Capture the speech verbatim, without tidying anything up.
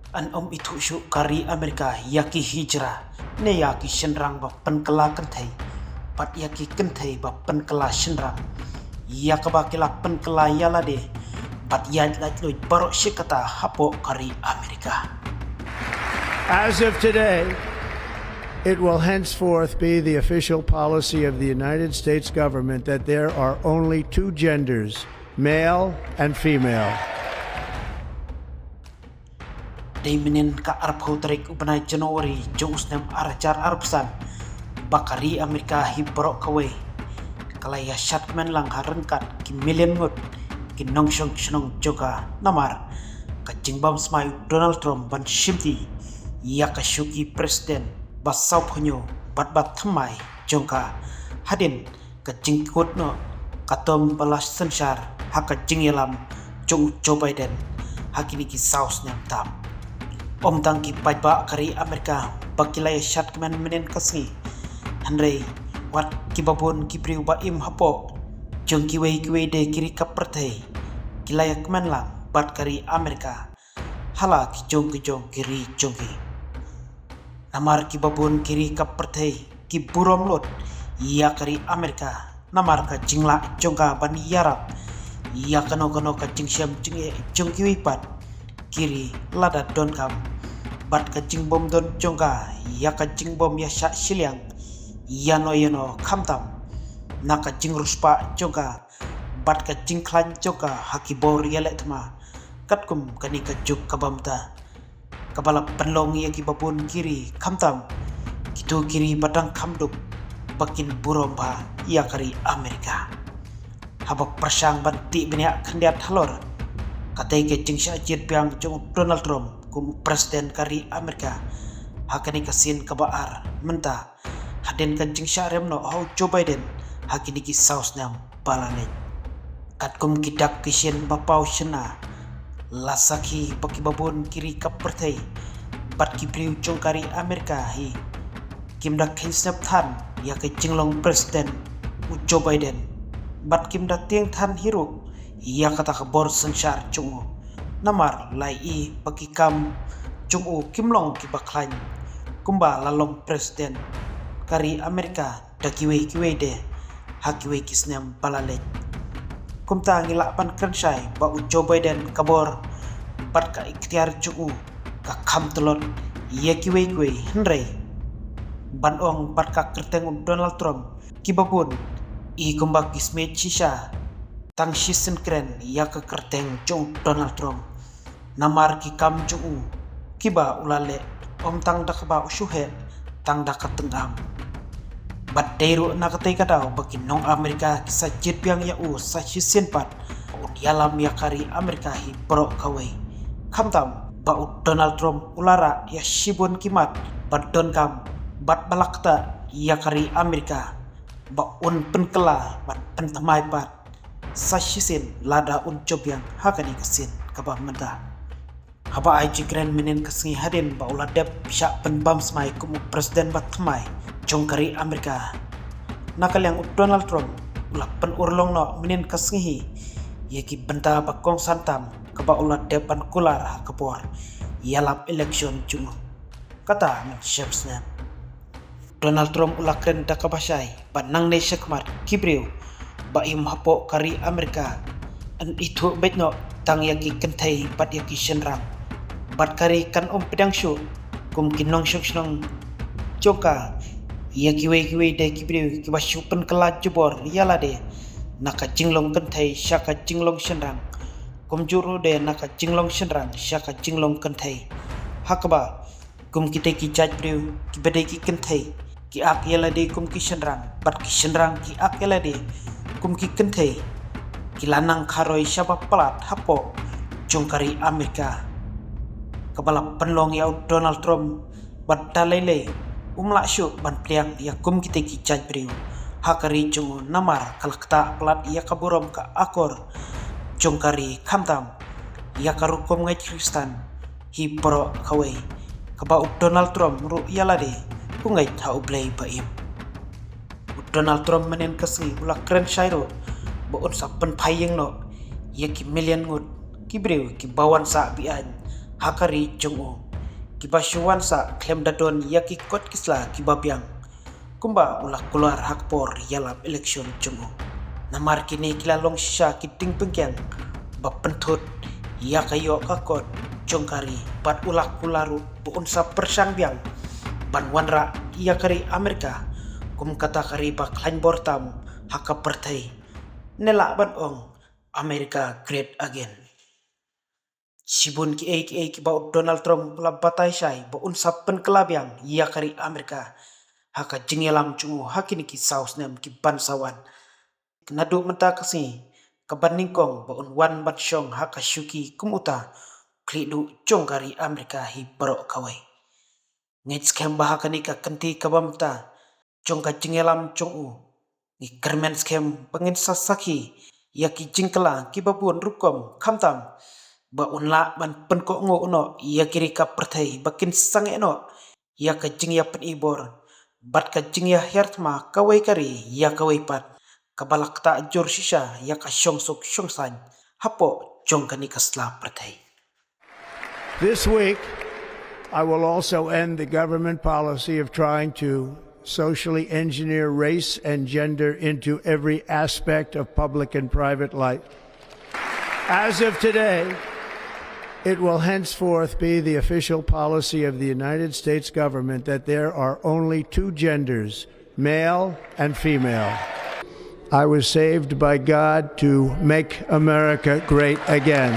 Yn ym ithuh shuh ka ri Amerika ïa ki hijra ne ïa ki shynrang ba pynkylla kynthei bad ïa ki kynthei ba pynkylla shynrang, ïa kaba ki la pynkylla ïa lade bad ïaid laitluid baroh shi katta hapoh ka ri Amerika. As of today, it will henceforth be the official policy of the United States government that there are only two genders, male and female. Dei mynnin ka arphew tarik u bnai January jong u snem ar hajar arphew san ba ka ri Amerika hi baroh kawei ka la ïa shad kmen lang ha ryngkat ki million ngut ki nongshong shnong jong ka namar ka jingbam smai u Donald Trump ban shimti ïa ka shuki president ba sawphew hynñiew bad ba thymmai jong ka hadien ka jingkut noh ka term ba la synshar ha ka jingïalam jong u Joe Biden ha kine ki saw snem tam. Ym tang ki paidbah ka ri Amerika ba ki la ïa shad kmen mynnin ka sngi, hynrei wat kiba bun ki briew ba im hapoh jong kiwei kiwei de ki ri ka pyrthei ki la ïa kmen lang bad ka ri Amerika ha la ki jong ki jong ki ri jong ki. Namar kiba bun ki ri ka pyrthei ki burom lut ïa ka ri Amerika namar ka jinglah jong ka ban ïarap ïa kano kano ka jingshem jingeh jong kiwei pat ki ri lada donkam bad ka jingbym don jong ka ïa ka jingbym ïa shah shiliang ïano ïano khamtam na ka jingriewspah jong ka bad ka jingkhlaiñ jong ka ha ki bor ïaleh thma katkum kane ka juk kaba mynta kaba la pynlong ïa kiba bun ki ri khamtam kito ki ri ba dang kham duk ba kin burom bha ïa ka ri Amerika. Haba pyrshang ban tih bniah khyndiat halor katei ka jingshah jied biang jong u Donald Trump kum u president ka ri Amerika ha kane ka sien kaba ar mynta hadien ka jingshah rem noh ha u Joe Biden ha kine ki saw snem ba la leit. Katkum ki dak ki shin ba paw shynna la sakhi ba kiba bun ki ri ka pyrthei bad ki briew jong ka ri Amerika hi kim da kheiñ snep than ïa ka jinglong president u Joe Biden bad kim da tieng than hi ruh ïa kata ka bor synshar jong u. Namar la i ba ki kam jong u kim long kiba khlaiñ kumba la long president ka ri Amerika da kiwei kiwei de ha kiwei ki snem ba la leit. Kumta ngi lah ban kren shai ba u Joe Biden ka bor bad ka iktiar jong u ka kham tlot ïa kiwei kiwei, hynrei ban ong bad ka kyrteng u Donald Trump kiba bun i kumba ki smiej shisha tang shisien kren ïa ka kyrteng jong u Donald Trump. Namar ki kam jong u kiba u la leh ym tang da kaba u shu heh tang da ka tyngam. Bad dei ruh na katei ka daw ba ki nong Amerika ki sa jied biang ïa u sa shisien pat ba un ïalam ïa ka ri Amerika hi baroh kawei. Khamtam ba u Donald Trump u la rah ïa shibun ki mat ba donkam bad ba la ktah ïa ka ri Amerika ba un pynkylla bad pynthymmai pat sa shisien lada un jop biang ha kane ka sien kaba mynta. Haba ai jingkren mynnin ka sngi hadien ba u la dep shah pynbam smai kum u president ba thymmai jong ka ri Amerika, na ka liang u Donald Trump u la pynurlong noh mynnin ka sngi hi ïa ki bynta ba kongsan tam kaba u la dep ban kular ha ka bor ïalap election jong u. Kata mynshem snem Donald Trump u la kren da kaba shai ba nangne shakhmat ki briew ba im hapoh ka ri Amerika yn ithuh beit noh tang ïa ki kynthei bad ïa ki shynrang. Bad ka ri kan ym pdiang shuh kum ki nongshong shnong jong ka ïa kiwei kiwei de ki briew kiba shu pynkylla jubor ïa lade na ka jinglong kynthei sha ka jinglong shynrang, kumjuh ruh de na ka jinglong shynrang sha ka jinglong kynthei. Ha kaba kum kitei ki jait briew kiba dei ki kynthei ki ak ïa lade kum ki shynrang bad ki shynrang ki ak ïa lade kum ki kynthei, ki la nang kharoi shaba palat hapoh jong ka ri Amerika. Kaba la pynlong ïa u Donald Trump bad da lei lei um lah shuh ban pdiang ïa kum kitei ki jait briew ha ka ri jong u namar ka la ktah palat ïa ka burom ka akor jong ka ri khamtam ïa ka rukom ngeit Khristan hi baroh kawei, kaba u Donald Trump ruh ïa lade u ngeit ha U Blei ba im. U Donald Trump mynnin ka sngi u la kren shai ruh ba un sa pynphai ïing noh ïa ki million ngut ki briew kiba wan sah beaiñ ha ka ri jong u, kiba shu wan sah khlem da don ïa ki kot ki sla kiba biang, kumba u la kular ha ka por ïalap election jong u. Namar kine ki la long shisha ki dieng pyngkiang ba pynthut ïa ka ïoh ka kot jong ka ri, bad u la kular ruh ba un sa pyrshang biang ban wanrah ïa ka ri Amerika kum kata ka ri ba khlaiñ bor tam ha ka pyrthei, ne lah ban ong America Great Again. Shibun kiei kiei kiba u Donald Trump u la batai shai ba un sa pynkylla biang ïa ka ri Amerika ha ka jingïalam jong u ha kine ki saw snem kiban sa wan. Naduh mynta ka sngi kaba nyngkong ba un wan ban shong ha ka shuki kum uta u khlieh duh jong ka ri Amerika hi baroh kawei. Ngeit skhem ba ha kane ka kynti kaba mynta jong ka jingïalam jong u, ngi kyrmen skhem ba ngin sa sakhi ïa ki jingkylla kiba bun rukom, khamtam ba un lah ban pynkohnguh noh ïa ki ri ka pyrthei ba kin sangeh noh ïa ka jingïapyni bor bad ka jingïahiar thma kawei ka ri ïa kawei pat, kaba la ktah jur shisha ïa ka shongsuk shongsaiñ hapoh jong kane ka sla pyrthei. This week, I will also end the government policy of trying to socially engineer race and gender into every aspect of public and private life. As of today, it will henceforth be the official policy of the United States government that there are only two genders, male and female. I was saved by God to make America great again.